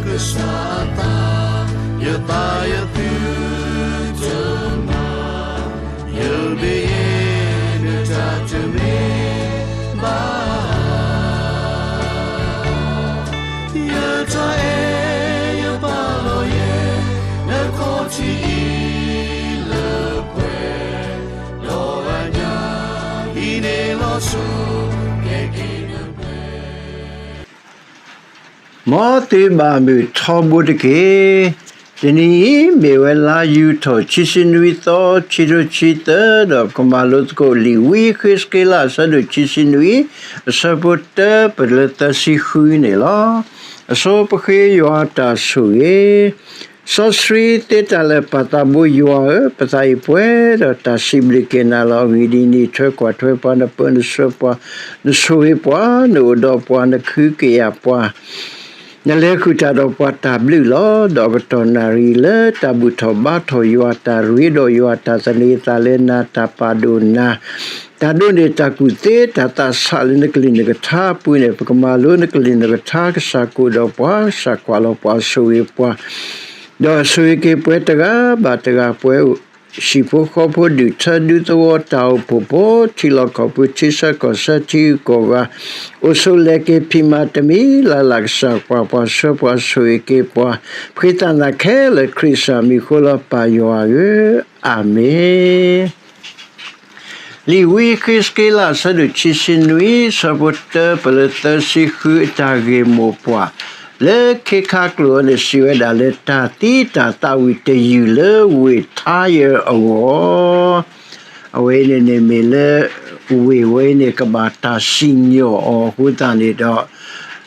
ကစၢ်အသး, ယသးယသုတမၤ, ယမ့ၢ်ယဲ နတၢ်တမ့ၢ်ဘၣ်. ယတၢ်အဲၣ်ယပာ်လီၤယဲ နခီၣ်ထံးအံၤလၢပှဲၤ, ဒီးအညၣ်အံၤန့ၣ်လီၤဆီ ကဲက့ၤနပှဲၤ မ်သုဘၣ်မုာ်ထီဘိတက့ၢ်. တနံၤအံၤ မ့ၢ်ဝဲလါယူၤထီၣ် ခံဆံနွံသီ ခံကထိခံဆံသၢ ဒီးပကမၤလိသကိး လံာ်ဝံဃ့းစက့လး အဆၢဒိၣ်ခံဆံနွံ, အဆၢဖိတၢ ပလၢသၢဆံဃုန့ၣ်လီၤ. အဆိပဃ့ယွၤတၢ်ဆိၣ်ဂ့ၤ စီဆှံသ့တၢ်လၢာ် ပၢ်သးဘိယွၤဧၢ, ပသးအံၤပှဲၤဒီးတၢ်စံးဘျုးက့ၤနၤလီၤ. အဂ့ၢ်ဒ်အံၤ, နအံးထွဲကွၢ်ထွဲပှၤ, နပၢနဆှၢပှၤ, နဆိၣ်ဂ့ၤပှၤ, နအိၣ်ဒီးပှၤ, နကဟုကယာ်ပှၤ, နလဲၤဃုာ်တၢ်ဒီးပှၤတၢ်ဘျုးလီၤ. ဒီးအကတီၢ်နၣ်ရံၣ်လၢတၢ်ဘူၣ်ထီၣ်ဘါထီၣ်ယွၤ, တၢ်ရ့ဒီးယွၤ, တၢ်သန့ၤသးလၢနၤ, တၢ်ပာ်ဒိၣ်နၤ, တၢ်ဒိးန့ၢ်တၢ်ကူၣ်သ့, တၢ်သးဆးလၢနကလုၢ်နကထါအပူၤန့ၣ်, ပကမၤလိနကလုၢ်နကထါ, ကစၢ်ကအိၣ်ဒီးပှၤ, ကစၢ်ကွၢ်လီၤပှၤ, ဆိၣ်ဂ့ၤပှၤ, ဒီးဆိၣ်ဂ့ၤက့ၤပှၤတဂၤဘၣ်တဂၤ, ပှၤအိၣ်ဟံၣ်ဖိဃီဖိ, ဒူၣ်ထၢဒူသဝီ, တၢ်အိၣ်ဖှိၣ်ဖိ, ထံလီၢ်ကီၢ်ပူၤ, ထံဆၢကီၢ်ဆၢ, ထံဂုၤကီၢ်ဂၤ, အိၣ်ဆိးလဲၤက့ၤဖံးမၤတမံၤလၢ်လၢ်, ကစၢ်ကွၢ်ပှၤဆှၢပှၤ, ဆိၣ်ဂ့ၤက့ၤပှၤ, ပဃ့သးနၤခဲလၢာ် ခရံာ်ကစၢ်မံၤအဃိလီၤ. ပၢ်ယွၤဧၢ, အၤမ့ၣ်. လံာ်ဝံဃ့းစက့လး အဆၢဒိၣ်ခံဆံနွံ, ဆၢဖိတၢ ပလၢသၢဆံဃု, အတၢ်ဂ့ၢ်မိၢ်ပှၢ်, လၢခ့ခါကျိာ်အံၤန့ၣ် စံးဝဲဒၣ်လၢ တၢ်သံတၢ်သးဝံၣ်တယုၢ်လၢဝ့ၢ်ထါယၢၤအဂီၢ်, အဝဲအံၤန့ၣ်န့ၣ်မ့ၢ်လၢ ဝ့ၢ်ဝဲအံၤန့ၣ် ကဘၣ်တၢ်စံၣ်ညီၣ်အီၤအဃိသတးန့ၣ်ဒီး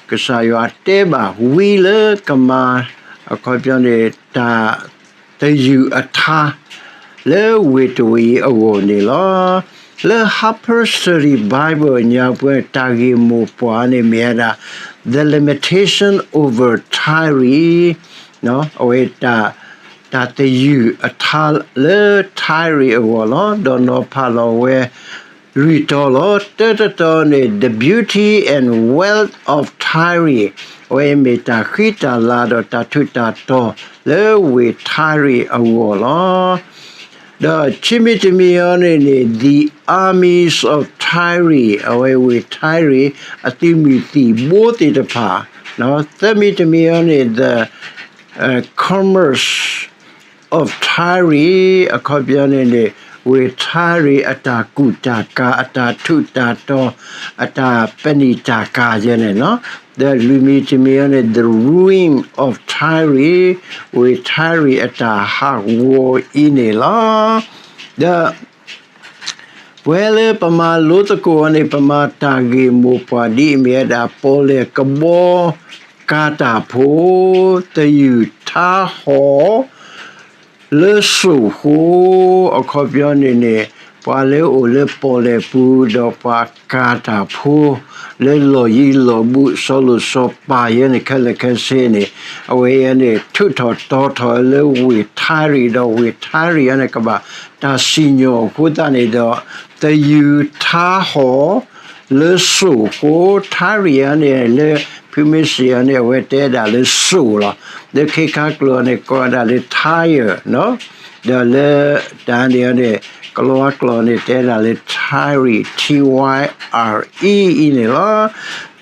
ကစၢ်ယွၤတဲဘၣ်ဝံလၢကမၤ အခီပညီန့ၣ် တၢ် တယုၢ်အထါ လၢဝ့ၢ်တဝ့ၢ်အံၤအဂီၢ်န့ၣ်လီၤ. လၢ Harper's Study Bible ညါပှဲၤ တၢ်ဂ့ၢ်မိၢ်ပှၢ်န့ၣ်မ့ၢ်ဝဲဒၣ် The Lamentation over Tyre အဝဲ တၢ်သယုၢ်အထါလၢ Tyre အဂီၢ်လီၤ. ဒီးနီၤဖးလီၤဝဲ လွံၢ်တီၤလီၤ. တၢတတီၤန့ၣ် The Beauty and Wealth of Tyre အဝဲမ့ၢ်တၢ်ဃံတၢ်လၤဒီးတၢ်ထူးတၢ်တီၤလၢဝ့ၢ် Tyre အဂီၢ်လီၤ. ဒီးခံမံၤတမံၤအံၤန့ၣ်န့ၣ် The Armies of Tyre အဝဲဝ့ၢ် Tyre အသုးမုၢ်သံၣ်ဘိသ့ၣ်တဖၣ်, သၢမံၤတမံၤအံၤန့ၣ် The Commerce of Tyre အခီပညီန့ၣ်န့ၣ် ဝ့ၢ် Tyre အတၢ်ကူၣ်တၢ်ကၤ အတၢ်ထူးတၢ်တီၤ အတၢ်ပနံာ်တၢ်ကၤယဲန့ၣ်လီၤ. ဒီးလွံၢ်မံၤတမံၤအံၤန့ၣ် The Ruin of Tyre ဝ့ၢ် Tyre အတၢ်ဟးဂီၤအံၤန့ၣ်လီၤ. ဒီး ပဝဲလၢပမၤလိသကိးအီၤန့ၣ် ပမၤတၢ်ဂ့ၢ်မိၢ်ပှၢ်ဒ်အမ့ၢ်ဝဲဒၣ် ပီၣ်လဲၣ်ကဘီကၤတၢ်ဖိ သယုၢ်ထါဟီၣ် လၢစိၣ်ဃိ, အခီပညီန့ၣ်န့ၣ် ပှၤလၢအအိၣ်လၢပီၣ်လဲၣ်ပူၤ ဒီးပှၤကၤတၢ်ဖိ လၢလီၢ်ယံၤလီၢ်ဘူး စီၤလိၣ်စီၤပၤယဲန့ၣ် ခဲလၢာ်ခဲဆ့န့ၣ် အဝဲအံၤန့ၣ် ထုးထီၣ်တီထီၣ်လၢဝ့ၢ် Tyre ဒီးဝ့ၢ် Tyre အံၤန့ၣ် ကဘၣ်တၢ်စံၣ်ညီၣ်အဃိသတးန့ၣ်ဒီး သယုၢ်ထါဟီၣ် လၢစိၣ်ဃိ, Tyre အံၤန့ၣ် လၢဖုမ့ၢ်စံးအီၤန့ၣ် အဝဲတဲဒၣ်လၢစိၣ်လီၤ. လၢခ့ခါကျိာ်န့ၣ် ကိးဒၣ်လၢ Tyre ဒီးလၢတၢ်န့ၣ်န့ၣ် ကလီၤဝါကျိာ်န့ၣ် တဲဒၣ်လၢ Tyre, T Y R E အံၤန့ၣ်လီၤ.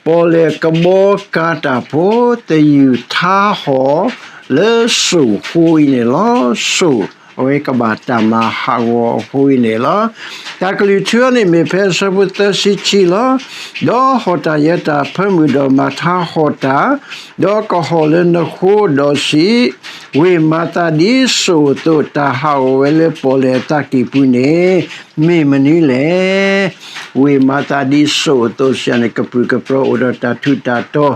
ပီၣ်လဲၣ်ကဘီကၤတၢ်ဖိ သယုၢ်ထါဟီၣ် လၢစိၣ်ဃိအံၤန့ၣ်လီၤ. စိၣ် အဝဲကဘၣ်တၢ်မၤဟးဂီၤအဃိအံၤန့ၣ်လီၤ. တၢ်ကလုၢ်ထူအံၤန့ၣ်မ့ၢ်ဖဲအဆၢဖိသၢဆံခံလီၤ. ဒီးဟီၣ်တၢ်ယၢၤတၢ်အဖၢမုၢ်ဒီးမၤထါဟီၣ်တၢ်, ဒီးကဟီၣ်လၢနဃိဒီးစံး, ဝ့ၢ်မၤသးဒ်စိၣ်အသိး တၢ်ဟးဂီၤဝဲလၢပီၣ်လဲၣ်အသးကံၢ်ပူၤန့ၣ် မ့ၢ်မနုၤလဲၣ်. ဝ့ၢ်မၤသးဒ်စိၣ်အသိးစံးန့ၣ် ကပြုၢ်ကပြီၤအိၣ်ဒီးတၢ်ထူးတၢ်တီၤ,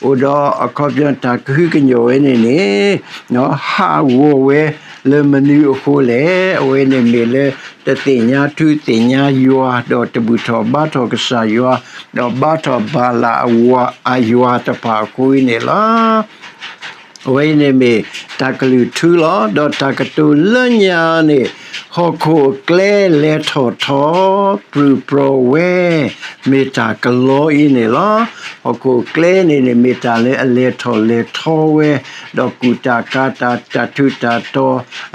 အိၣ်ဒီးအခီပညီတၢ်ကဟုကညီၢ်ဝဲန့ၣ်န့ၣ် ဟးဂီၤဝဲလၢမနုၤအဃိလဲၣ်. အဝဲန့ၣ်မ့ၢ်လၢတသ့ၣ်ညါထူသ့ၣ်ညါယွၤ ဒီးတဘူၣ်ထီၣ်ဘါထီၣ်ကစၢ်ယွၤ ဒီးဘါထီၣ်ဘၤလးအဝၤအယွၤတဖၣ်အဃိအံၤန့ၣ်လီၤ. အဝဲအံၤန့ၣ်မ့ၢ်တၢ်ကလုၢ်ထူလီၤ. ဒီးတၢ်ကတိၤလၢညါန့ၣ်, ဟီၣ်ခိၣ်အကျဲလဲၤထီၣ်ထီ, ပြူၢ်ပြီၤဝဲ, မ့ၢ်တၢ်ကလီအံၤန့ၣ်လီၤ. ဟီၣ်ခိၣ်အကျဲန့ၣ်န့ၣ် မ့ၢ်တၢ်လၢအလဲၤထီၣ်လဲၤထီဝဲ, ဒီးကူၣ်တၢ်ကၤတၢ် တၢ်ထူးတၢ်တီ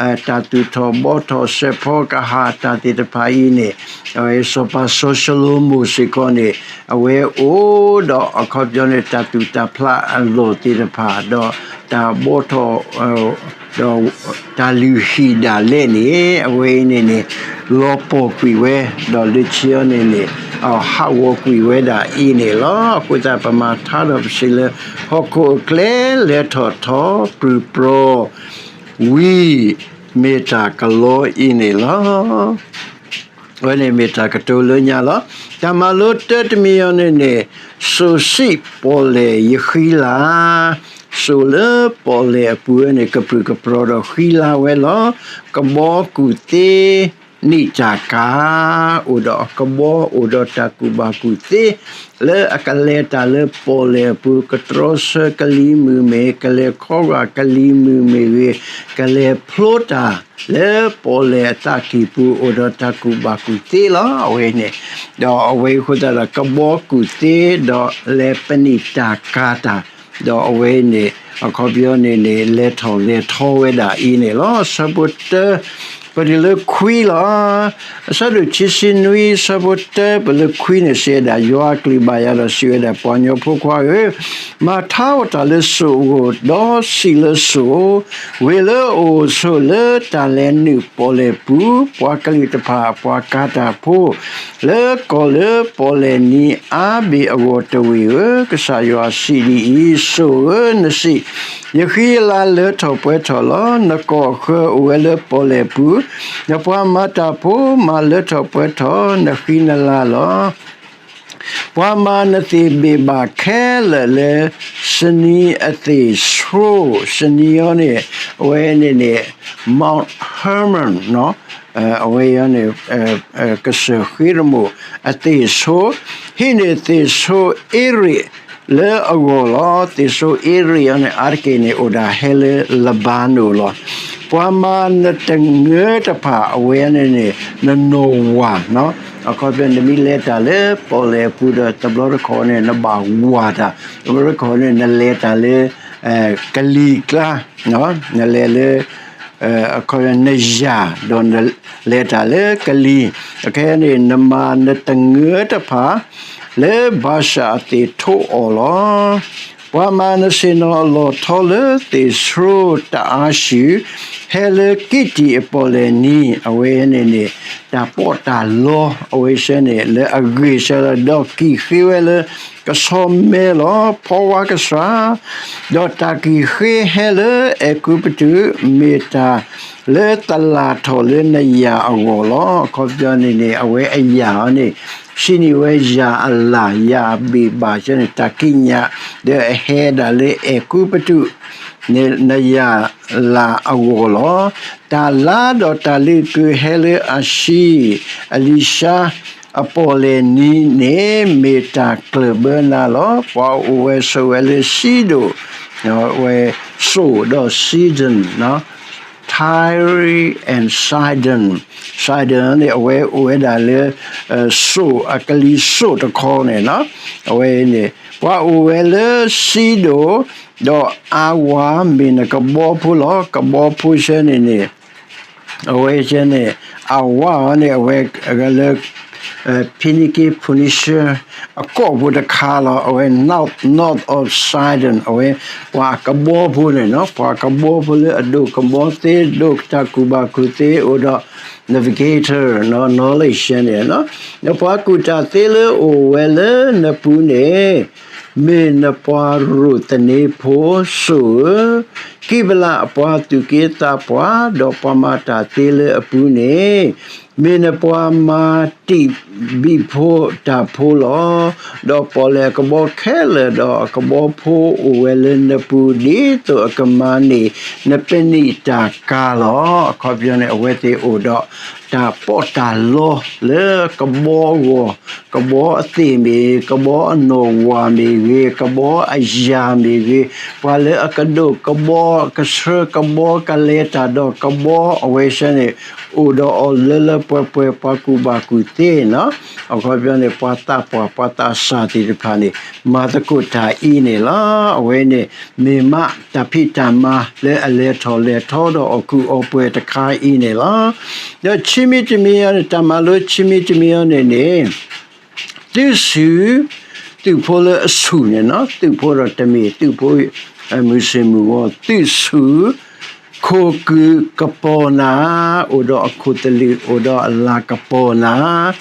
ၤ, တၢ်သူၣ်ထီၣ်ဘှီထီၣ် စဲးဖီကဟၣ် တၢ်သ့ၣ်တဖၣ်အံၤန့ၣ်, စီၤပၤစီၤၡလိၤမိၣ်စ့ၢ်ကီးန့ၣ် အဝဲအိၣ်ဒီးအခီပညီန့ၣ် တၢ်သူၣ်တၢ်ဖျးအလီၢ်သ့ၣ်တဖၣ်, ဒီးတၢ်ဘှီထီၣ် ဒီးတၢ်လုၢ်ဟံၣ်ဒၣ်လဲာ်န့ၣ် အဝဲအံၤန့ၣ်န့ၣ် လီၤပှီၢ်ကွံာ်ဝဲ, ဒီးလၢခံအံၤန့ၣ်န့ၣ် ဟးဂီၤကွံာ်ဝဲဒၣ်အံၤန့ၣ်လီၤ. အဃိသတး ပမၤထါဒီးပစံးလၢ ဟီၣ်ခိၣ်အကျဲလဲၤထီၣ်ထီ ပြူၢ်ပြီၤဝံၤ မ့ၢ်တၢ်ကလီအံၤန့ၣ်လီၤ. အဝဲန့ၣ်မ့ၢ်တၢ်ကတိၤလၢညါလီၤ. တၢ်မၤလိတၢတမံၤအံၤန့ၣ်န့ၣ်, စိာ်စံးပီၣ်လဲၣ်ယဃံလၤ, စိာ်လၢပီၣ်လဲၣ်အပူၤန့ၣ် ကပြုၢ်ကပြီၤဒီးဃံလၤဝဲလီၤ. ကဘီကူၣ်သ့ နံၣ်တၢ်ကၤ, အိၣ်ဒီးအကဘီ အိၣ်ဒီးတၢ်ကူၣ်ဘၣ်ကူၣ်သ့ လၢအကလဲၤတၢ်လၢပီၣ်လဲၣ်အပူၤ, ကတြီဆၢကလံၤမုၢ်မ့ၢ်, ကလဲၤခီဂာ်ကလံၤမုၢ်မ့ၢ်ဂ့ၤ, ကလဲၤဖျိတၢ်လၢပီၣ်လဲၣ်အသးကံၢ်ပူၤ အိၣ်ဒီးတၢ်ကူၣ်ဘၣ်ကူၣ်သ့လီၤ. အဝဲန့ၣ်, ဒီးအဝဲအံၤအဃိသတးဒီး ကဘီကူၣ်သ့ ဒီးလဲၤပနံၣ်တၢ်ကၤတၢ်, ဒီးအဝဲန့ၣ် အခီပညီန့ၣ်န့ၣ် လဲၤထီၣ်လဲၤထီဝဲဒၣ်အံၤန့ၣ်လီၤ. ဆၢဖိတၢ ပတုၤလၢခွံလီၤ. အဆၢဒိၣ်ခံဆံနွံ ဆၢဖိတၢ ပလၢခွံန့ၣ် စံးဝဲဒၣ် ယွၤအကလုၢ်ဘၣ်ယၤဒီးစံးဝဲဒၣ်, ပှၤကညီဖိခွါဧၢ, မၤထါအီၣ်တၢ်လၢစိာ်အဂီၢ်, ဒီးစံးလၢစိာ်, ဝ့ၢ်လၢအအိၣ်ဆိးလၢတၢ်လဲၤနုာ်ပီၣ်လဲၣ်ပူၤ, ပှၤကလုာ်တဖၣ်အပှၤကၤတၢ်ဖိ လၢကီၢ်လၢပီၣ်လဲၣ်နံၤအါဘ့ၣ်အဂီၢ်တဝ့ၢ်ဧၢ, ကစၢ်ယွၤစံးဒ်အံၤ, စိာ်ဧၢ, နစံး, ယဃံအလၤလၢထီၣ်ပှဲၤထီၣ်လီၤ. နကီၢ်အဃၢၤအိၣ်ဝဲလၢပီၣ်လဲၣ်ပူၤ, နပှၤမၤတၢ်ဖိမၤလၢထီၣ်ပှဲၤထီၣ်, နဃံနလၤလီၤ. ပှၤမၤနသ့ၣ်ဘ့ၣ်ဘၣ်ခဲလၢာ်လၢ စနံၤအသ့ၣ်ဆိ, စနံၤအံၤန့ၣ် အဝဲန့ၣ်န့ၣ် Mount Hermon အဝဲန့ၣ် ကစၢၢ်ဃ့ရမိၣ်အသ့ၣ်ဆိ, ဟံးန့ၢ်သ့ၣ်ဆိအ့ရ့းလၢအဂီၢ်လီၤ. သ့ၣ်ဆိအ့ရ့းအံၤန့ၣ် အါတက့ၢ်န့ၣ် အိၣ်ဒၣ်ဟဲလၢလဘၤနိၣ်လီၤ. ပှၤမၤနတငၢတဖၣ် အဝဲန့ၣ်န့ၣ် နနီၢ်ဝၤ အခီပညီ နမ့ၢ်လဲၤတၢ်လၢပီၣ်လဲၣ်အပူၤဒီး တဘျီတခီၣ်န့ၣ် နဘၣ်ဝၤတၢ်, တဘျီတခီၣ်န့ၣ် နလဲၤတၢ်လၢ ကလံၤကျါ, နလဲၤလၢ အခီပညီ နယၢ် ဒီးနလဲၤတၢ်လၢကလံၤ, အခဲအံၤန့ၣ် နမၤနတငၢတဖၣ် လၢဘၤၡၣ်အသ့ၣ်ထိအီၤလီၤ. ပှၤမၤနဆ့ၣ်နီၤအလီၢ်ထီလၢသ့ၣ်ဆိတအါၡူၣ်, ဟဲလၢကံးတံၢ်အပီၣ်လဲၣ်နံၤ, အဝဲန့ၣ်န့ၣ် တၢ်ပီးတၢ်လီ အဝဲစ့ၢ်န့ၣ် လၢအဂ့ၢ်စ့ၢ်လီၤ, ဒီးကံၢ်ဃ့ဝဲလၢကဆီမဲလီၤ, ဖီဝါကစှၤ, ဒီးတၢ်ကံၢ်ဃ့ဟဲလၢအဲၤကူပတူး, မ့ၢ်တၢ်လၢသလၣ်ထီၣ်လၢနယၢ်အဂီၢ်လီၤ. အခီပညီန့ၣ်န့ၣ် အဝဲအယၢ်အီၤန့ၣ် စံးန့ၢ်ဝဲယၢ်အလၣ် ယၢ်အဘ့ၣ်ဘၣ်စ့ၢ်န့ၣ် တၢ်ကံးညာ် ဒီးအဟဲဒၣ်လၢအဲၤကူပတူး နယၢ်လၣ်အဂီၢ်လီၤ. တၢ်လါဒီးတၢ်လ့ပူၤဟဲလၢအၤၡံ, အလံၤၡါအပီၣ်လဲၣ်နံၤန့ၣ် မ့ၢ်တၢ်ကျၢၢ်ဘၢနၤလီၤ. ပှၤအိၣ်ဝဲဆိးဝဲလၢစံဒိၣ်, ဝဲစိာ်ဒီး Sidon, Tyre and Sidon, Sidon န့ၣ် အဝဲအိၣ်ဝဲဒၣ်လၢ စိာ်အကလံၤစိာ်တခီန့ၣ်လီၤ. အဝဲန့ၣ် ပှၤအိၣ်ဝဲလၢစံဒိၣ်, ဒီးအၤဝၤမ့ၢ်နကဘီဖိလီၤ. ကဘီဖိစ့ၢ်န့ၣ်န့ၣ် အဝဲစ့ၢ်န့ၣ် အၤဝၤအံၤန့ၣ် အဝဲလၢ Phoenicia အကီၢ်ပူၤတခါလီၤ. အဝဲ north, north of Sidon အဝဲ ပှၤကဘီဖိန့ၣ်လီၤ. ပှၤကဘီဖိလၢအဒိးကဘီသ့ ဒိးတၢ်ကူၣ်ဘၣ်ကူၣ်သ့ အိၣ်ဒီး navigator knowledge န့ၣ်လီၤ. နပှၤကူၣ်တၢ်သ့လၢအိၣ်ဝဲလၢနပူၤန့ၣ် မ့ၢ်နပှၤရိၣ်သန့ၤဖိစိာ်ဧၢ, ကံးဘလးအပှၤသူၣ်က့သးပှၢ်, ဒီးပှၤမၤတၢ်သ့လၢအပူၤန့ၣ် မ့ၢ်နပှၤမၤတံာ်ဘံၣ်ဖိတၢ်ဖိလီၤ. ဒီးပီၣ်လဲၣ်အကဘီခဲလၢာ်, ဒီးအကဘီဖိအိၣ်ဝဲလၢနပူၤ, ဒ်သိးအကမၤန့ၢ်နပနံာ်တၢ်ကၤလီၤ. အခီပညီန့ၣ် အဝဲသ့ၣ်အိၣ်ဒီးတၢ်ပီးတၢ်လီလၢကဘီအဂီၢ်, ကဘီအသ့ၣ်မ့ၢ်ဂ့ၤ, ကဘီအနီၣ်ဝၢ်မ့ၢ်ဂ့ၤ, ကဘီအယၢ်မ့ၢ်ဂ့ၤ, ပှၤလၢအကဒိးကဘီ, ကဆှၢကဘီ, ကလဲၤတၢ်ဒီးကဘီ, အဝဲသ့ၣ်န့ၣ် အိၣ်ဒီးအီၤလၢလၢပှဲၤပှဲၤ, ပှၤကူၣ်ဘၣ်ကူၣ်သ့နီၤ. အခီပညီန့ၣ် ပှၤသးပှၢ် ပှၤသးစၢ်သ့ၣ်တဖၣ်န့ၣ် မၤသကိးတၢ်အံၤန့ၣ်လီၤ. အဝဲန့ၣ် မ့ၢ်မးတၢ်ဖံးတၢ်မၤလၢအလဲၤထီၣ်လဲၤထီဒီးအီၣ်ကူၣ်အီပှဲၤတခါအံၤန့ၣ်လီၤ. ဒီးခံမံၤတမံၤအံၤန့ၣ် တၢ်မၤလိခံမံၤတမံၤအံၤန့ၣ်န့ၣ် သုးဆူၣ်, သုးဖိလၢအဆူၣ်န့ၣ်နီၤ, သုးဖိဒီးတမ့ၢ်သုးဖိ မုၢ်ဆ့ၣ်မုၢ်ဂီၤ, သုးဆူၣ်, ခိၣ်ကုၢ်ကပီၤနၤ, အိၣ်ဒီးအခိၣ်သလုး, အိၣ်ဒီးအလၤကပီၤနၤ,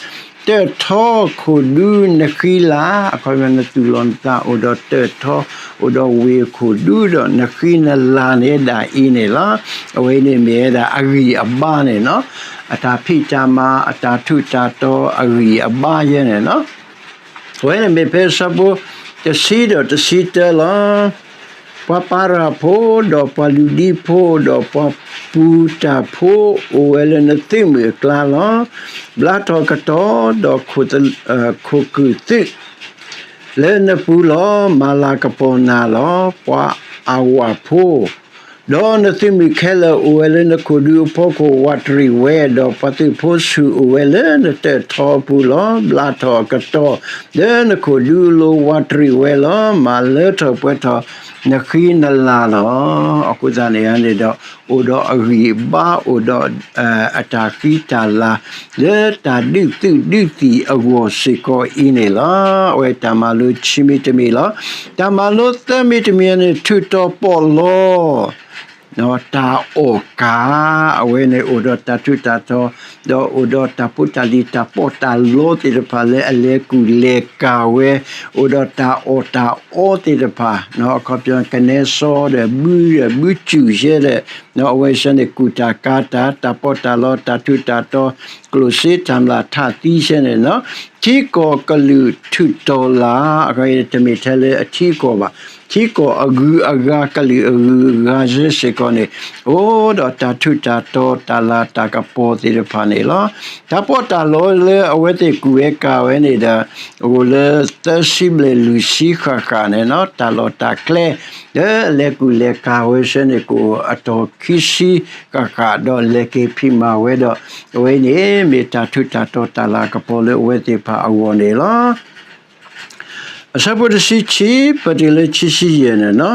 တၢၣ်ထီခိၣ်ဒူနဃံလၤ, အခီပညီနသူၣ်လီၤနသးအိၣ်ဒီးတၢၣ်ထီ, အိၣ်ဒီးဝ့ၢ်ခိၣ်ဒူဒီးနဃံနလၤန့ၣ်ဒၣ်အံၤန့ၣ်လီၤ. အဝဲန့ၣ်မ့ၢ်ဝဲဒၣ်အဂံၢ်အဘါန့ၣ်နီၤ, အတၢ်ဖံးတၢ်မၤ အတၢ်ထူးတၢ်တီၤအဂံၢ်အဘါယဲန့ၣ်နီၤ. အဝဲန့ၣ်မ့ၢ်ဖဲဆၢဖိတဆံဒီးတဆံတၢလီၤ. ပှၤပၤရၤဖိ, ဒီးပှၤလုၢ်ဒံဖိ, ဒီးပှၤပူၤတၢ်ဖိ, အိၣ်ဝဲလၢနသုးမုၢ်အကျါလီၤ. ဘျါထီၣ်ကတီၤ, ဒီးခိၣ်ကုၢ်သုး လၢနပူၤလီၤ. မၤလၤကပီၤနၤလီၤ. ပှၤအဝၤဖိ ဒီးနသုးမုၢ်ခဲလၢာ်အိၣ်ဝဲလၢနခိၣ်ဒူအဖီခိၣ်ဝးတရံးဝဲ, ဒီးပှၤသုးဖိဆူၣ်အိၣ်ဝဲလၢနတၢၣ်ထီအပူၤလီၤ. ဘျါထီၣ်အကတီၢ် လၢနခိၣ်ဒူအလိၤဝးတရံးဝဲလီၤ. မၤလၢထီၣ်ပှဲၤထီၣ်နဃံနလၤလီၤ. အဃိသတးန့ၣ်န့ၣ်ဒီး အိၣ်ဒီးအဂံၢ်အဘါ, အိၣ်ဒီး အတၢ်ဃံတၢ်လၤ လၢတၢ်ဒုးသုးဒုးသံၣ်အဂီၢ်စ့ၢ်ကီးအံၤန့ၣ်လီၤ. အဝဲတၢ်မၤလိခံမံၤတမံၤလီၤ. တၢ်မၤလိသၢမံၤတမံၤန့ၣ် ထုးတီၤပီးလီ တၢ်အီၣ်ကၤ, အဝဲန့ၣ်အိၣ်ဒီးတၢ်ထူးတၢ်တီၤ, ဒီးအိၣ်ဒီးတၢ်ဖိတၢ်လံၤ တၢ်ပီးတၢ်လီသ့ၣ်တဖၣ်လၢအလဲၤကူၣ်လဲၤကၤဝဲ, အိၣ်ဒီးတၢ်အီၣ်တၢ်အီသ့ၣ်တဖၣ်, အခီပညီကနဲစီဒီးဘုဒီးဘုစူၣ်ယဲဒီး အဝဲသ့ၣ်န့ၣ်ကူၣ်တၢ်ကၤတၢ်, တၢ်ပီးတၢ်လီ တၢ်ထူးတၢ်တီၤ ကျိၣ်စ့တၢ်မျၢ်ထးသံယဲန့ၣ်နီၤ. ထံကီၢ်ကလုာ်ထုးတီၤလၤ, တမ့ၢ်ထဲလၢအထံအကီၢ်ဘၣ်, ထံကီၢ်အဂုၤအဂၤ ကလုာ်အဂုၤအဂၤယဲစ့ၢ်ကီးန့ၣ် အိၣ်ဒီးတၢ်ထူးတၢ်တီၤ တၢ်လၤတၢ်ကပီၤသ့ၣ်တဖၣ်န့ၣ်လီၤ. တၢ်ပီးတၢ်လီလၢအဝဲသ့ၣ်ကူၣ်ဝဲကၤဝဲန့ၣ်ဒီး အိၣ်လၢသၢဆံဘျဲၣ်လွံၢ်ဆံဃၣ်ဃၣ်န့ၣ်နီၤ, တၢ်လီၢ်တၢ်ကျဲ လၢအလဲၤကူၣ်လဲၤကၤဝဲသ့ၣ်န့ၣ် ကအိၣ်အတီၢ်ခံဆံဃၣ်ဃၣ် ဒီးလဲၤက့ၤဖံးမၤဝဲဒီး အဝဲန့ၣ်မ့ၢ်တၢ်ထူးတၢ်တီၤတၢ်လၤကပီၤလၢအဝဲသ့ၣ်တဖၣ်အဂီၢ်န့ၣ်လီၤ. အဆၢဖိတဆံခံ ပတုၤလၢခံဆံယဲၢ်န့ၣ်နီၤ,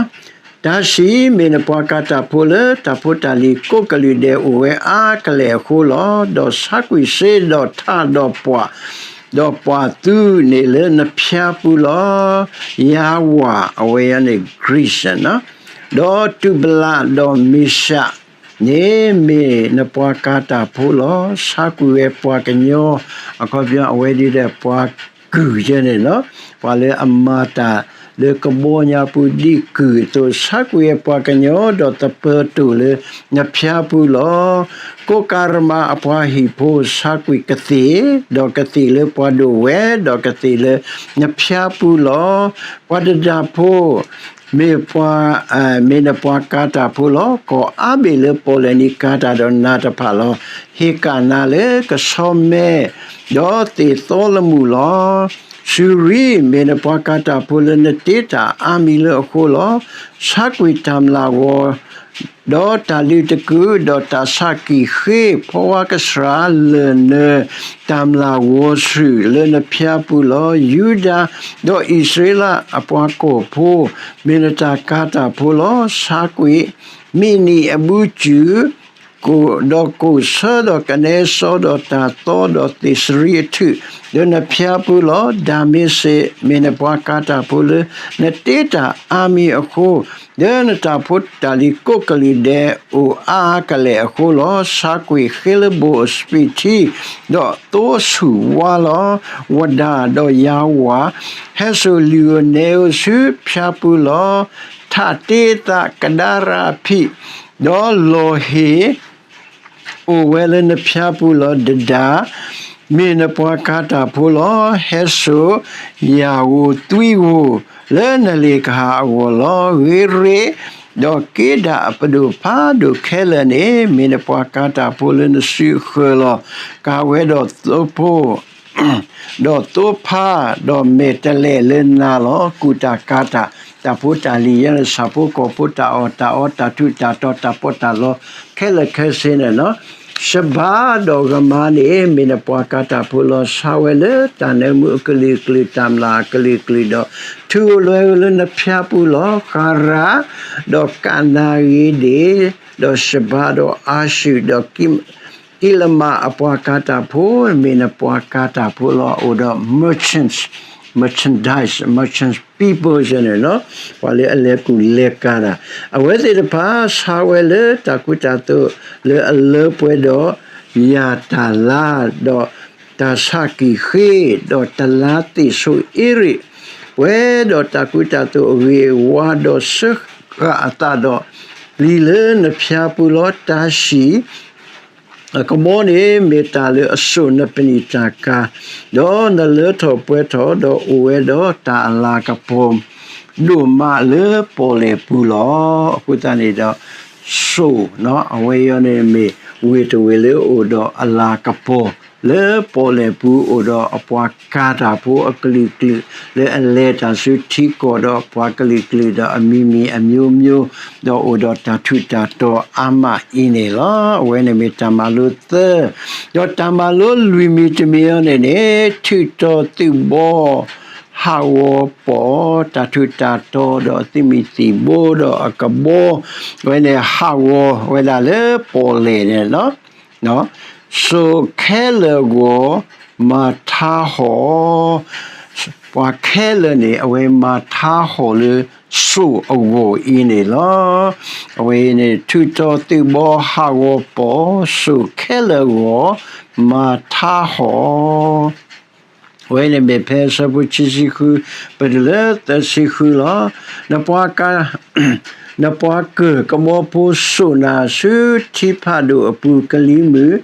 တၢ်စံးမ့ၢ်နပှၤကၤတၢ်ဖိလၢတၢ်ဖိတၢ်လံၤကိးကလုာ်ဒဲးအိၣ်ဝဲအါကလဲာ်အဃိလီၤ. ဒီးဆါကွံာ်စ့ဒီးထးဒီးပှၢ် ဒီးပှၢ်သူန့ၣ်လၢနဖၠါပူၤလီၤ. ယၤဝၢ် အဝဲန့ၣ် Greece န့ၣ်နီၤ, ဒီးတူၢ်ဘလးဒီးမ့ၢ်ၡး န့ၣ်မ့ၢ်နပှၤကၤတၢ်ဖိလီၤ. ဆါကွံာ်ဝဲပှၤကညီ, အခီပညီအဝဲဒ်ဒီးပှၤကုၢ်ယဲန့ၣ်လီၤ. ပှၤလၢအမၤတၢ်လၢကဘီညါပူၤဒ်ကုၢ်အသိး, ဆါကွံာ်ဝဲပှၤကညီ ဒီးသပၢၤတိၢ်လၢနဖၠါပူၤလီၤ. ကိးကၤရမၤအပှၤဟံၣ်ဖိ ဆါကွံာ်ကသ့ၣ်, ဒီးကသ့ၣ်လၢပှၤဒိၣ်ဝဲ, ဒီးကသ့ၣ်လၢနဖၠါပူၤလီၤ. ပှၤဒဒၣ်ဖိ မ့ၢ်ပှၤ, မ့ၢ်နပှၤကၤတၢ်ဖိလီၤ. ကီၢ်အါဘ့ၣ်လၢပီၣ်လဲၣ်နံၤကၤတၢ်ဒီးနၤတဖၣ်လီၤ. ဟ့ၣ်ကၣ်နၤလၢကဆီမဲ, ဒီးသ့ၣ်သီလမုၢ်လီၤ. စူၤရံ မ့ၢ်နပှၤကၤတၢ်ဖိလၢနတ့တၢ်အါမံၤလၢအဃိလီၤ. ဆါကွံာ်တၢ်မျၢ်ဂီၤ ဒီးတၢ်လုးတကုာ်, ဒီးတၢ်ဆးကံၢ်ဃ့, ဖီဝါကဆှၣ်လၢာ်နၢၤ, တၢ်မျၢ်ဂီၤဆူၣ်လၢနဖၠါပူၤလီၤ. ယူဒၤ ဒီးအံၣ်စရ့လးအပှၤကီၢ်ဖိ, မ့ၢ်နတၢ်ကၤတၢ်ဖိလီၤ. ဆါကွံာ်မံးနံးအဘုစူၣ်, ဒီးကိၣ်ဆၢဒီးကနဲစီဒီးတၢ်သီဒီးသ့ၣ်စရံအထူၣ် လၢနဖၠါပူၤလီၤ. ဒၤမ့းစ့း မ့ၢ်နပှၤကၤတၢ်ဖိလၢနတ့တၢ်အါမံၤအဃိ, လၢနတၢ်ဖိတၢ်လံၤကိးကလုာ်ဒဲးအိၣ်အါကလဲာ်အဃိလီၤ. ဆါကွံာ်ဃ့လဘိၣ်အစပံးထံ, ဒီးသိဆူၣ်ဝါလီၤ. ဝဒၣ်ဒီးယၤဝၢ်, ဟဲစိာ်လုၢ်ဧိၤနဲဧိၤဆူဖၠါပူၤလီၤ. ထးတ့သးကဒါရၤဖံး, ဒီးလီၤဟ့ၣ် အိၣ်ဝဲလၢနဖၠါပူၤလီၤ. ဒဒၣ်, မ့ၢ်နပှၤကၤတၢ်ဖိလီၤ. ဟဲစိာ်ယၣ်ဧိၤသွံဧိၤ လၢနလ့ၣ်ကဟၢ်အဂီၢ်လီၤ. ဂ့ၤရ့း, ဒီးက့ဒၣ်အပဒိၣ်ဖးဒိၣ်ခဲလၢာ်န့ၣ် မ့ၢ်နပှၤကၤတၢ်ဖိလၢနစုဃၢၤလီၤ. ကၤဝဲဒီးသိဖိ ဒီးသိဖါ, ဒီးမဲာ်တဲးလဲးလၢနၤလီၤ. ကူၣ်တၢ်ကၤတၢ်, တၢ်ဖိတၢ်လံၤယဲန့ၣ် ဆၣ်ဖိကီၢ်ဖိ တၢ်အီၣ်တၢ်အီ တၢ်ထူးတၢ်တီၤ တၢ်ပီးတၢ်လီ ခဲလၢာ်ခဲဆ့န့ၣ်လီၤ. ၡဘၤဒီးကမၤန့ၣ် မ့ၢ်နပှၤကၤတၢ်ဖိလီၤ. ဆါဝဲလၢတၢ်နၢမူအကလုာ်ကလုာ် တၢ်မျၢ်အကလုာ်ကလုာ်ဒီး ထုးအိၣ်လွဲဝဲလၢနဖၠါပူၤလီၤ. ဃၤရၣ်, ဒီးကးနၤဂ့ၤဒ့ၣ်, ဒီးၡဘၤဒီးအၤၡူၣ် ဒီး အံလမးအပှၤကၤတၢ်ဖိ မ့ၢ်နပှၤကၤတၢ်ဖိလီၤ. အိၣ်ဒီး merchants, merchandise, merchants people န့ၣ်လီၤ. ပှၤလၢအလဲၤကူၣ်လဲၤကၤတၢ်, အဝဲသ့ၣ်တဖၣ် ဆါဝဲလၢတၢ်ကူတၢ်သိး လၢအလၢပှဲၤဒီး ယၣ်တၢ်လါ, ဒီးတၢ်ဆါကံၢ်ဃ့, ဒီးတလါသ့ၣ်ဆိအ့ရ့ၣ်, ပှဲၤဒီးတၢ်ကူတၢ်သိးအဂ့ၤအဝါ, ဒီးစၢဃာ်အသးဒီး လံာ်လၢနဖၠါပူၤလီၤ. တၢ်ဆံၣ် အကဘီန့ၣ် မ့ၢ်တၢ်လၢအစိာ်နပနံာ်တၢ်ကၤ, ဒီးနလၢထီၣ်ပှဲၤထီၣ်, ဒီးအိၣ်ဝဲဒီးတၢ်အလၤကပီၤ ဒိၣ်မးလၢပီၣ်လဲၣ်ပူၤလီၤ. အဃိသတးန့ၣ်ဒီး စိာ်, အဝဲအံၤန့ၣ်မ့ၢ် ဝ့ၢ်တဝ့ၢ်လၢအိၣ်ဒီးအလၤကပီၤ လၢပီၣ်လဲၣ်ပူၤ အိၣ်ဒီးအပှၤကၤတၢ်ဖိအကလုာ်ကလုာ် လၢအလဲၤတၢ်ဆူထံကီၢ်ဒီးပှၤကလုာ်ကလုာ်ဒီး အမံၤမံၤအမျိုးမျိုး, ဒီးအိၣ်ဒီးတၢ်ထူးတၢ်တီၤအါမးအံၤန့ၣ်လီၤ. အဝဲန့ၣ်မ့ၢ်တၢ်မၤလိသၢ, ဒီးတၢ်မၤလိလွံၢ်မံၤတမံၤအံၤန့ၣ်န့ၣ် ထုးထီၣ်သုးဘီ ဟးဂီၤပီၣ် တၢ်ထူးတၢ်တီၤဒီးအသူၣ်မံၤသံၣ်ဘိဒီးအကဘီ, အဝဲန့ၣ်ဟးဂီၤဝဲဒၣ်လၢပီၣ်လဲၣ်န့ၣ် စိာ်ခဲလၢာ်အဂီၢ် မၤထါဟီၣ်, ပှၤခဲလၢာ်န့ၣ် အဝဲမၤထါဟီၣ်လၢစိာ်အဂီၢ်အံၤန့ၣ်လီၤ. အဝဲအံၤန့ၣ် ထုးထီၣ်သုးဘီဟးဂီၤပီၣ် စိာ်ခဲလၢာ်အဂီၢ် မၤထါဟီၣ် အဝဲန့ၣ်မ့ၢ်ဖဲအဆၢဖိခံဆံဃု ပတုၤလၢသၢဆံဃုလီၤ. နပှၤက, နပှၤကၢၢ်ကဘီဖိစိာ်နၤဆူထံဖးဒိၣ်အပူၤကလံၤမုၢ်,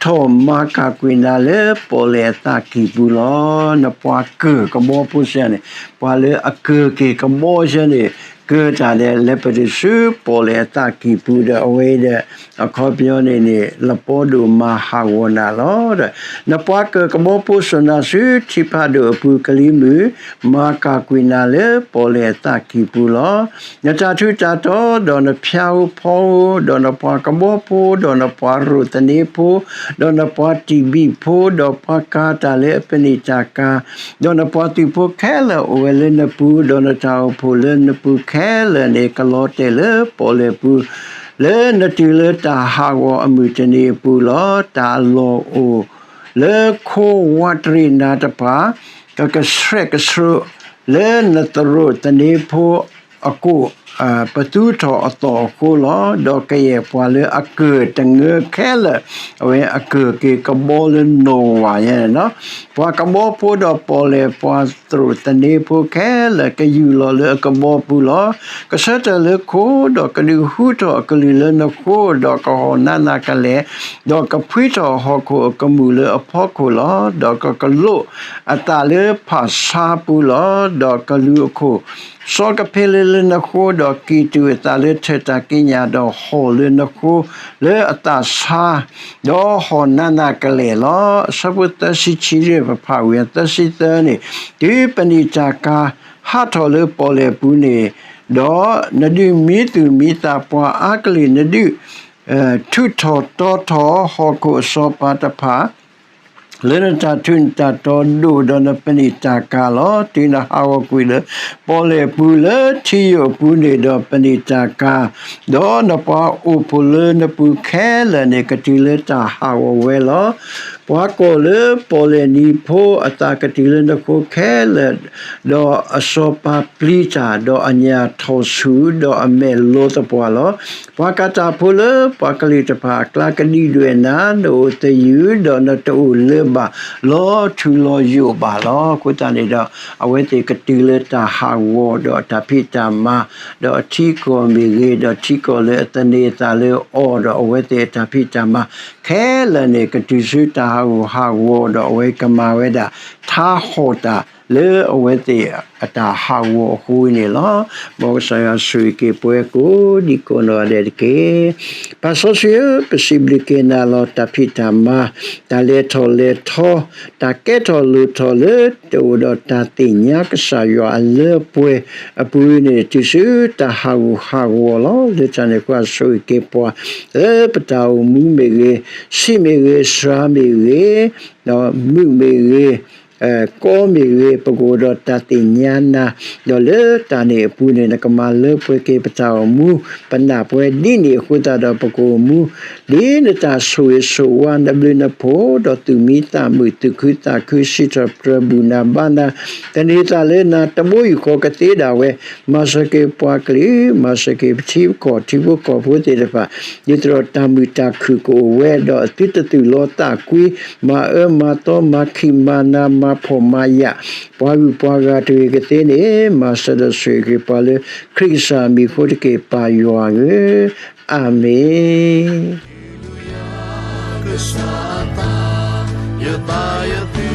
ထီၣ်မၤကၢ်ကွံာ်နၤလၢပီၣ်လဲၣ်အသးကံၢ်ပူၤလီၤ. နပှၤကၢၢ်ကဘီဖိစ့ၢ်န့ၣ် ပှၤလၢအကၢၢ်က့ၤကဘီစ့ၢ်န့ၣ် ကၢၢ်တၢ်ဒီး လဲၤပတုၤဆူပီၣ်လဲၣ်အသးကံၢ်ပူၤဒီး အဝဲဒီး အခီပညီန့ၣ်န့ၣ် လပီဒိၣ်မၤဟးဂီၤနၤလီၤ. နပှၤကၢၢ်ကဘီဖိစိာ်နၤဆူထံဖးဒိၣ်အပူၤကလံၤမုၢ်, မၤကၢ်ကွံာ်နၤလၢပီၣ်လဲၣ်အသးကံၢ်ပူၤလီၤ. နတၢ်ထူးတၢ်တီၤ, ဒီးနဖၠါဧိၤဖီဧိၤ, ဒီးနပှၤကဘီဖိ, ဒီးနပှၤရိၣ်သန့ၤဖိ, ဒီးနပှၤတံၢ်ဘံၣ်ဖိ, ဒီးပှၤကၤတၢ်လၢအပနံာ်တၢ်ကၤ, ဒီးနပှၤသုးဖိခဲလၢာ်အိၣ်ဝဲလၢနပူၤ, ဒီးနတၢ်အိၣ်ဖှိၣ်လၢနပူၤခဲလၢာ်န့ၣ် ကလီၤတဲာ်လၢပီၣ်လဲၣ်ပူၤ, လၢနတုၤလၢတၢ်ဟးဂီၤအမုၢ်တနံၤအပူၤလီၤ. တၢ်လီၢ်အိၣ်လၢခိဝးတရံးနၤတဖၣ်, ကကဆှဲးကဆှိးလၢနသရိၣ်သန့ၤဖိအကိၣ်, ပသူထီၣ်အသီၣ်အဃိလီၤ. ဒီးကယဲၢ်ပှၤလၢအကၢၢ်တငၢခဲလၢာ်, အဝဲအကၢၢ်က့ၤကဘီလၢနီၢ်ဝၤညါန့ၣ်လီၤ. ပှၤကဘီဖိဒီးပီၣ်လဲၣ်ပှၤသရိၣ်သန့ၤဖိခဲလၢာ် ကယူၢ်လီၤလၢအကဘီပူၤလီၤ. ကဆၢထၢၣ်လၢခိ, ဒီးကဒုးဟူထီၣ်အကလုၢ်လၢနဃိ, ဒီးကဟီၣ်နးနးကလဲာ်, ဒီးကဖှံထီၣ်ဟီၣ်ခိၣ်အကမူၣ်လၢအဖီခိၣ်လီၤ. ဒီးကကလိးအသးလၢဖၣ်ဆါပူၤလီၤ. ဒီးကလူၤအခိၣ် စီကဖ့လၢလၢနဃိ, ဒီးကံၢ်တူာ်အသးလၢထၢၣ်တၢ်ကံးညာ်, ဒီးဟီၣ်လၢနဃိလၢအသၣ်ဆါ, ဒီးဟီၣ်နးနးကလဲာ်လီၤ. အဆၢဖိသၢဆံခံ ပဖးဝံၤ သၢဆံသၢန့ၣ်, တုၤပနံာ်တၢ်ကၤဟးထီၣ်လၢပီၣ်လဲၣ်ပူၤန့ၣ်, ဒီးနဒုးမံသူၣ်မံသးပှၤအါကလုာ်, နဒုး ထုးထီၣ်တီထီၣ်ဟီၣ်ခိၣ်အစီၤပၤတဖၣ် လၢနတၢ်ထူးနတၢ်တီၤဒိၣ်ဒီးနပနံာ်တၢ်ကၤလီၤ. တုၤနဟးဂီၤကွံာ်လၢပီၣ်လဲၣ်ပူၤလၢထံယိာ်အပူၤန့ၣ်ဒီးပနံာ်တၢ်ကၤ, ဒီးနပှၤအိၣ်ဖှိၣ်လၢနပူၤခဲလၢာ်န့ၣ် ကတုၤလၢတၢ်ဟးဂီၤဝဲလီၤ. ပှၤကိးလၢပီၣ်လဲၣ်နံၤဖိအသးကတုၤလၢနဃိခဲလၢာ်, ဒီးအစီၤပၤပျံၤတၢ်, ဒီးအညၣ်ထီၣ်ဆူၣ်ဒီးအမဲာ်လီၤသပှၢ်လီၤ. ပှၤကၤတၢ်ဖိလၢပှၤကလုာ်တဖၣ်အကျါကဒံးဒွဲၣ်နၤ, နအိၣ်သယုၢ်, ဒီးနတအိၣ်လၢၤဘၣ်လီၤထူလီၤယိာ်ဘၣ်လီၤ. အဃိသတးန့ၣ်ဒီး အဝဲသ့ၣ်ကတုၤလၢတၢ်ဟးဂီၤဒီးအတၢ်ဖံးတၢ်မၤ, ဒီးအထံကီၢ်မ့ၢ်ဂ့ၤ, ဒီးထံကီၢ်လၢအသန့ၤအသးလၢအီၤ, ဒီးအဝဲသ့ၣ်အတၢ်ဖံးတၢ်မၤခဲလၢာ်န့ၣ် ကတုၤဆူတၢ်ဟးဂူာ်ဟးဂီၤ, ဒီးအဝဲကမၤဝဲဒၣ် ထါဟီၣ်တၢ်လၢအဝဲသ့ၣ်အတၢ်ဟးဂီၤအဃိန့ၣ်လီၤ. မ်ကစၢ်ယွၤဆိၣ်ဂ့ၤက့ၤပဝဲကိးဒံကိးနီၢ်ဂၤဒဲးတက့ၢ်. ပၢ်စီဆှံဧၢ, ပစံးဘျုးက့ၤနၤလီၤ. တၢ်ဖံးတၢ်မၤ, တၢ်လဲၤထီၣ်လဲၤထီ, တၢ်ကဲထီၣ်လိၣ်ထီၣ်လၢတအိၣ်ဒီးတၢ်သ့ၣ်ညါကစၢ်ယွၤအလၢပှဲၤအပူၤန့ၣ် တုၤဆူတၢ်ဟးဂူာ်ဟးဂီၤလီၤ. လၢတၢ်န့ၣ်အဃိ ဆိၣ်ဂ့ၤက့ၤပှၤ လၢပတၢ်အိၣ်မူမ့ၢ်ဂ့ၤ, ဆံးမ့ၢ်ဂ့ၤ, စှၤမ့ၢ်ဂ့ၤ, ဒီးမုၢ်မ့ၢ်ဂ့ၤ, ကီမ့ၢ်ဂ့ၤ, ပကအိၣ်ဒီးတၢ်သ့ၣ်ညါနၤ, ဒီးလၢတၢ်န့ၣ်အပူၤန့ၣ် နကမၤလၢပှဲၤက့ၤပတၢ်အိၣ်မူ, ပနၢ်ပၢၢ်ဒ်န့ၣ်အဃိသတးဒီး ပကအိၣ်မူ ဒ်နတၢ်ဆိၣ်ဂ့ၤဆိၣ်ဝါ နဘျုးနဖှိၣ် ဒီးသူၣ်မံသးမုာ် သူၣ်ခုသးခု စံးထီၣ်ပတြၢၤဘူၣ်နၤဘါနၤ, သန့ၤသးလၢနၤ တဘိယူၢ်ဃီကသ့ဒၣ်ဝဲ, မၤစၢၤက့ၤပှၤကလုာ်, မၤစၢၤက့ၤပထံပကီၢ် ထံဖိကီၢ်ဖိသ့ၣ်တဖၣ်, ဒ်သိးဒီးတၢ်မုာ်တၢ်ခုၣ်ကအိၣ်ဝဲ, ဒီးအသုတသူၣ်လီသးကွံ, မၤအၢမၤသီ မၤခံးမၤနၤ မၤဖှီၣ်မၤယာ်, ပှၤဂုၤပှၤဂၤတဂ့ၤကသ့န့ၣ်, မၤစၢၤဒီးဆိၣ်ဂ့ၤက့ၤပှၤလၢခရံာ်ကစၢ်မံၤအဃိတက့ၢ် ပၢ်ယွၤဧၢ, အၤမ့ၣ်. ကစၢ်အသး, ယသးယသ